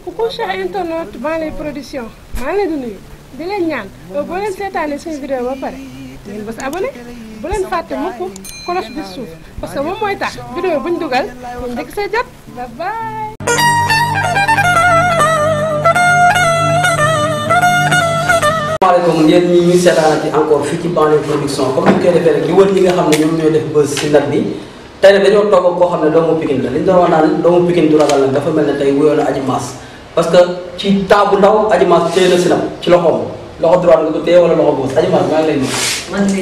coucou cher internaute Banlieue Production maa ngi leen di nuyu di leen ñaan boo leen seetaanee suñu vidéo ba pare ngeen bës abonné bu leen fàtte mukk cloche bi suuf parce que moom mooy tax vidéo buñ dugal ngeen njëkk see jot bye bye. asalaamaaleykum yéen ñi ñuy seetaanati encore fii ci Banlieue Production comme ni ñu koy defee rek li wër ñi nga xam ne ñoom ñoo def buzz si nag bi tey nag dañoo toog ak koo xam ne doomu Pikine la li ñu doon wax naan doomu Pikine du ragal nag dafa mel ne tey wuyoo na Adji Mass parce que ci temps bu ndaw Adji Mass téye na sinam ci loxoom loxo droite nga ko téye wala loxo gauche Adji Mass maa ngi lay nuyu. man de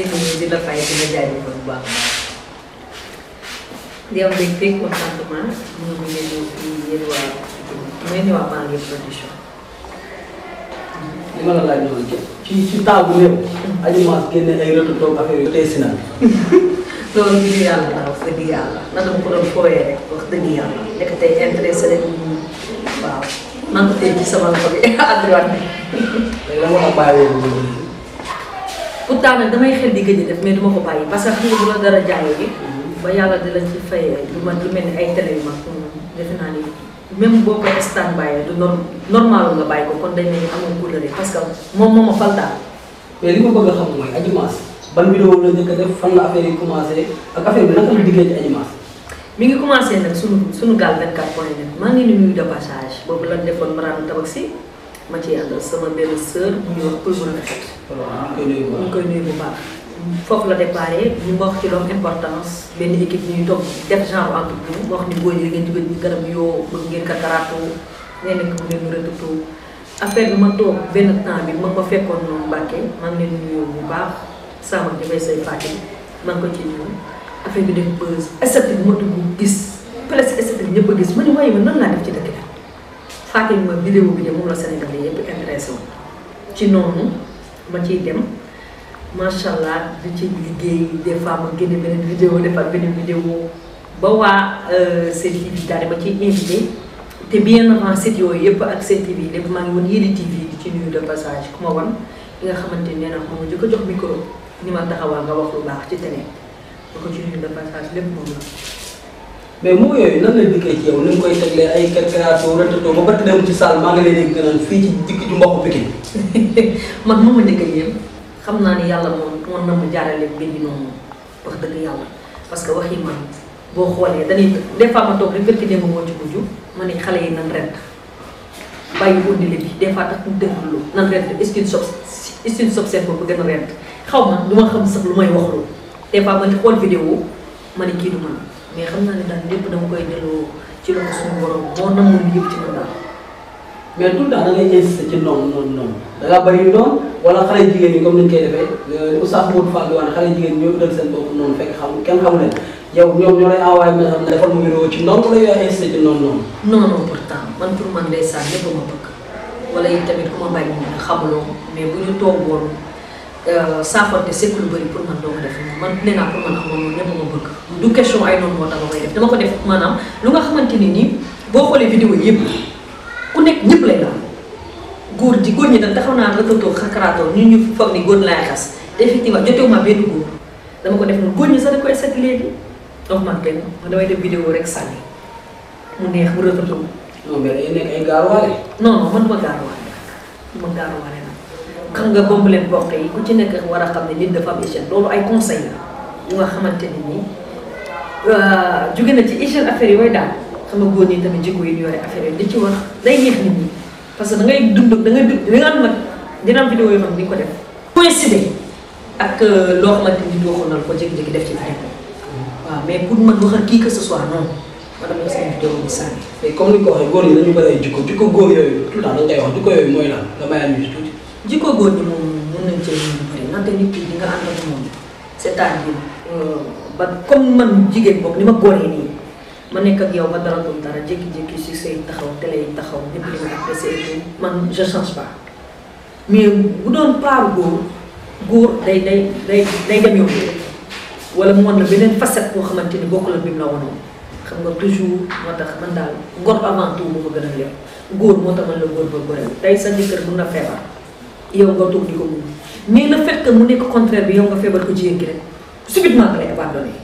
di la fay di la jaajëfal bu baax di am mbégte contentement ñu ngi leen di yéen waa Banlieue Production. li ma la laaj noonu ci temps bu néew. Adji Mass génne ay retour affaire yu téye sinam. loolu dëgg yàlla la wax dëgg yàlla na dama ko doon fooyee rek wax dëgg yàlla nekk tey intéressé rek waaw man ko tey ci sama loxo bi à droite bi. léegi la ma bàyyi woon pourtant nag damay xel di gëj a def mais duma ko bàyyi parce que xam nga bu la dara jaayoo gi ba yàlla di la ci fayee lu mel ni ay télé yu mag defe naa ni même boo ko stand bàyyee du normal nga bàyyi ko kon dañ ne amul couleur parce que moom moo ma fal daal. mais li ma bëgg a xam mooy Adji Mass ban vidéo la njëkk a def fan la affaire yi commencé ak affaire bi naka la diggee ci Adji Mass. mi ngi commencé nag sunu gaal 24.net maa ngi nuyu de passage boobu lan defoon Marane Tabaski ma ciy àndal sama benn sœur bu ñuy wax Pël bu rafet. ñu ngi koy nuyu bu baax. foofu la déparé ñu wax ci loolu importance benn équipe ñuy toog def genre entreprise mu wax ni góor yi ngeen jóge ñu garab yoo bëgg ngeen kataraatu ngeen nekk bu leen rëtatu affaire bi ma toog benn temps bi ma fekkoon noonu Mbàkke maa ngi leen nuyu bu baax sama di may say Fatim maa ngi ko ci nuyu affaire bi def buzz esthétique bi ma dugg gis presque esthétique ñëpp a gis ma ne waaye man nan laa def ci dëkk bi Fatim ma vidéo bi de moom la Sénégalais yëpp intéressé woon ci noonu ma ciy dem macha allah di ci liggéey des fois ma génne beneen vidéo defar beneen vidéo ba waa Sen TV daal di ma ciy invité te bien avant site yooyu yëpp ak Sen TV lépp maa ngi woon Yéli TV di ci nuyu de passage ku ma wan li nga xamante ne nee na moom di ko jox micro ni ma taxawal nga wax lu baax ci télé ba ko ci nuyu de passage lépp moom la. mais moo yooyu nan la dikkee ci yow ni nga koy teglee ay création rëttatoo ba ba dem ci salle maa ngi leen di gënal fii ci dikk ju mboq Pikine. man moom ma njëkk a yéem xam naa ni yàlla moom mën na mu jaarale mbir yi noonu wax dëgg yàlla parce que waxi man boo xoolee dañuy des fois ma toog rek fekk démb moo ci mujj ma ne xale yi nan rent bàyyi ondile bi des fois tax ñu déglu nan rent estime sob seen boobu gën a rent xaw ma du ma xam sax lu may wax loolu des fois ma xool vidéo ma ne kii du man mais xam naa ne daal lépp dama koy delloo ci loolu suñu borom moo namoon yëpp ci man daal. mais tout le temps da ngay insister ci noonu da ngaa bëri yu doon wala xale jigéen ñi comme ni ñu koy defee Oustaz Modou Fall di wax ne xale jigéen ñi ñoo dal seen bopp noonu fekk kenn xamu leen yow ñoom ñoo lay envoyé message ne defal mu vidéo ci noonu wala yow insister ci noonu. non pourtant man pour man ndeysaan lépp ma bëgg wala it tamit ku ma bàyyi ñu xamuloo mais bu ñu toogoon saafante sekk lu bëri pour man doo ko def man nee naa pour man am noonu ñëpp ma bëgg du question ay noonu moo tax ma koy def dama ko def maanaam lu nga xamante ni nii boo xoolee vidéo yëpp ku nekk ñëpp lay daal góor ñi nag taxaw naa rëkatoo xakaraatoo ñu foog ni góor laay xas te effectivement jotewuma benn góor dama ko def noonu góor ñi sax da koy set léegi wax man benn man damay def vidéo rek sànni mu neex mu rëkatoo. non mais day nekk ay gaaruwaale. non man duma gaaruwaale nag xam nga bomb leen bokk yi ku ci nekk war a xam ne nit dafa am hygiène loolu ay conseil la yu nga xamante ne nii jóge na ci hygiène affaire yi way daal xam nga góor ñi tamit jikko yi ñu yore affaire yi di ci wax day neex nit ñi parce que da ngay dund da nga am nag dina am vidéo yoo xam ne di ko def coïncider ak loo xamante ni doo ko ko jékki-jékki def ci vidéo waaw mais pour man waxal kii que ce soit non ma dama gis ay vidéo bi sànni. mais comme ni nga ko waxee góor ñi dañu bëri ay jikko góor yooyu tout le temps dañ koy wax jikko yooyu mooy lan nga mayal ñu ci tuuti. jikko góor ñi moom mën nañ cee ñu bëri nante nit ki di nga ànd ak moom c'est-à-dire ba comme man jigéen boobu ni ma góoree nii ma nekk ak yow ba dara dul dara jékki-jékki si say taxaw télé yi taxaw ñëpp di ma apprécié et tout man je change pas mais bu doon paaru góor day dem yow wala mu wan la beneen facette boo xamante ni bokkul ak bi mu la wanoon xam nga toujours moo tax man daal ngor avant tout moo ma gën a lépp góor moo tax man la góor ba góoreel tey sa jëkkër mun na feebar yow nga toog di ko mun mais le fait que mu nekk contraire bi yow nga feebar ko jigéen gi rek subitement nga lay abandonné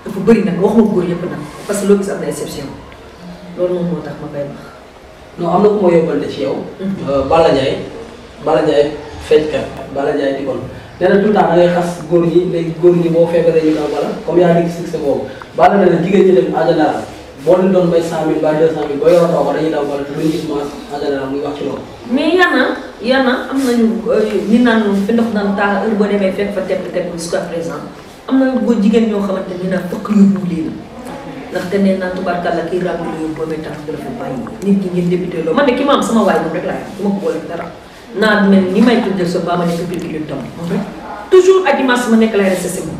dafa bëri nag waxuma góor yëpp nag parce que loo gis am na exception loolu moom moo tax ma koy wax non am na ku ma yóbbante ci yow. Balla Ndiaye fecckat Balla Ndiaye di kon nee na tout le temps da ngay xas góor ñi léegi góor ñi boo feebaree ñu daw wala comme yaa ngi succès boobu Balla nee na jigéen ñi dem en général boo leen doon bay 100 000 ba 200 000 boo yoroo taw ko dañuy daw wala te duñ gis moom en général muy wax ci loolu. mais yana am nañu ñu naan fi ndox naan taa heure boo demee fekk fa tepp jusqu'à présent am na góor jigéen ñoo xamante ni naan fokk yóbbu leen ndaxte nee naa tubaarkàlla kii ràmb la yóbbu boobee tax dara fa bàyyi nit ñi ngeen débuté loolu man de ki ma am sama waay moom rek laa du ma ko boole dara naa mel ni may tuddee sa ba ma nekk biir kii tam toujours ak dimanche ma nekk lay resté si moom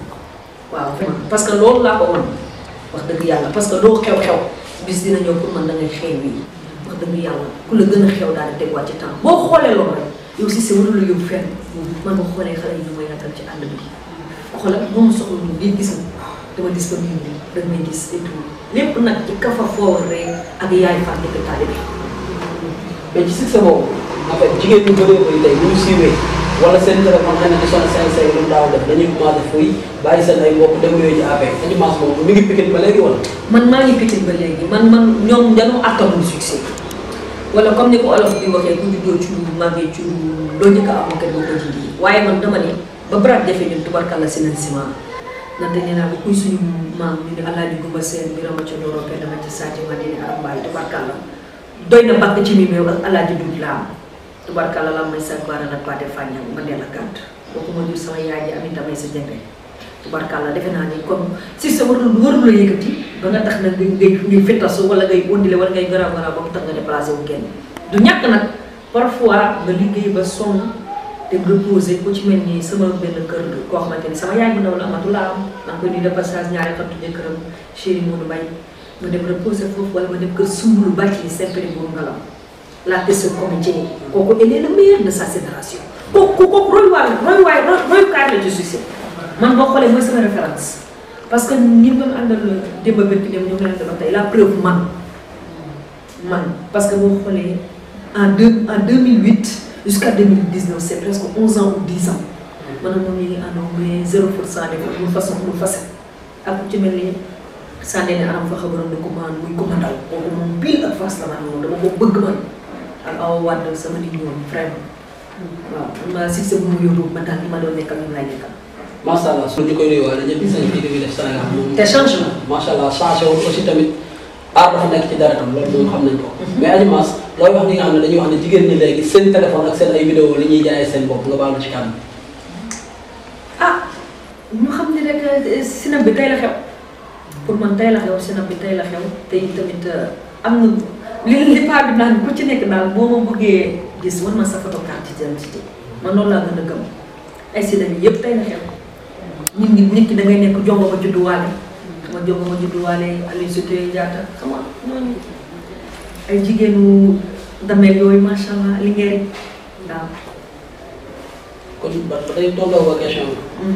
waaw parce que loolu laa ko woon wax dëgg yàlla parce que loo xew-xew bis dina ñëw pour man da ngay xew yi wax dëgg yàlla ku la gën a xew daal di teguwaat ci temps boo xoolee loolu rek yow si sa warul la yóbbu fenn man boo xoolee xale yi ñu may natal ci àll bi xoolal moom soxla ñu bii gis nga dama disponible da may gis et tout lépp nag ci kafa foofu rek ak yaay fan di ko taalibe mais ci succès boobu en fait jigéen ñu bëree bëri tey bu ñu siiwee wala seen téléphone xëy na di sonné seen lu mu daaw def dañuy commencé fuy bàyyi seen ay bopp dem yooyu ci affaire yi dimanche boobu mi ngi Pikine ba léegi wala. man maa ngi Pikine ba léegi man ñoom dañoo attanul succès wala comme ni ko olof di waxee ku juddoo ci lu màggee ci lu doo njëkk a am kenn ko ji waaye man dama ne ba baraat defee ñun tubarkalla si nañ ciment ndaxte nee naa ba kuy suñu maam ñu ne Alaaji Gumba Seen Birama ca Doro Penda dama ci Sadio ma ne Arab Mbaye tubarkalla doy na bàq ci mi meew ak Alaaji Dut Laam tubarkalla la may sa baara nag Pate Fagnan ma dee la gàtt boo ko ma jur sama yaay ji Aminta may sa jëmbe tubarkalla defe naa ni comme si sa warul la yëkkati ba nga tax na ngay fittasu wala ngay ondile wala ngay garaaw ba mu tax nga déplacé wu kenn du ñàkk nag parfois nga liggéey ba sonn te reposé ku ci mel ni sama benn kër koo xamante ni sama yaay bu ndaw la amatu laa am maa ngi koy nuyu de passage ñaari xaritu jëkkëram chéri Modou Mbaye ma dem reposé foofu wala ma dem kër Sumbulu Bàcc yi sempre boobu ngalam la teste comédien kooku elle est le meilleur de sa génération kooku royukaay la ci succès man boo xoolee mooy sama référence parce que ñi doon àndal démb benn dem ñoo ngi leen doon tey la preuve man parce que boo xoolee en 2008 jusqu'à 2019 c'est presque 11 ans ou 10 ans maanaam moom ñu ngi àndoon mais 0% de façon ak ku ci mel ni Sane ne anam fa xabaroon ne commande muy commandal kooku moom pile ak face la man moom dama ko bëgg man ak awa wàdd sama nit ñoom vraiment waaw ma succès bu mu yóbbu man daal li ma doon nekkal ñoom laay nekkal. macha allah suñu koy nuyuwaale ñëpp gis nañu vidéo bi def Sénégal moom. te changement. macha allah changé wu aussi tamit aar dafa nekk ci dara tam loolu moom xam nañ ko. mais Adji Mass looy wax li nga xam ne dañuy wax ne jigéen ñi léegi seen téléphone ak seen ay vidéo li ñuy jaayee seen bopp nga baal ma ci kàddu. ah ñu xam ne rek sinab bi tey la xew pour man tey la xew sinab bi tey la xew te tamit am na li paa bi naan ku ci nekk daal boo ma bëggee gis war ma sa photo carte d'identité man loolu laa gën a gëm ay sinab yi yëpp tey la xew nit ki da ngay nekk jongo ma judduwaale xam nga jongo ma judduwaale Aliou Sitoé Diatta xam nga ñooñu ay jigéenu damel yooyu macha allah li ngeen waaw. kon ba tey tolloo ba question bi.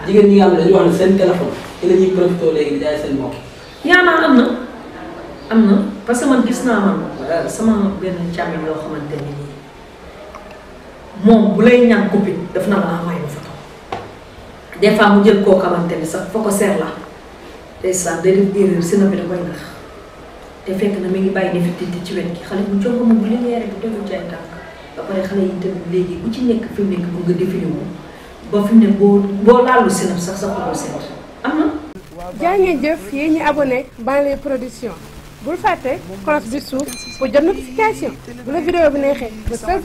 jigéen ñi nga xam ne dañuy wax ne seen téléphone ci la ñuy profité léegi di jaay seen bopp. yaa naa am na parce que man gis naa man sama benn càmmiñ yoo xamante ne nii moom bu lay ñaan copie daf na la envoyé ma photo des fois mu jël koo xamante ne sax foo ko seer la day sax day def erreur si na bi da koy nax te fekk na mi ngi bàyyi néfertiti ci wet gi xale bu jox ma bu liggéey rek bu tegu ci ay tànk ba pare xale yi tamit léegi bu ci nekk fi mu nekk bu nga défini moom ba fi mu ne boo laalu sinab sax sa xoloo seet am na. jaa ngeen jëf yéen ñi abonné Banlieue Production bul fàtte cloche bi suuf pour jot notification bu la vidéo bi neexee ba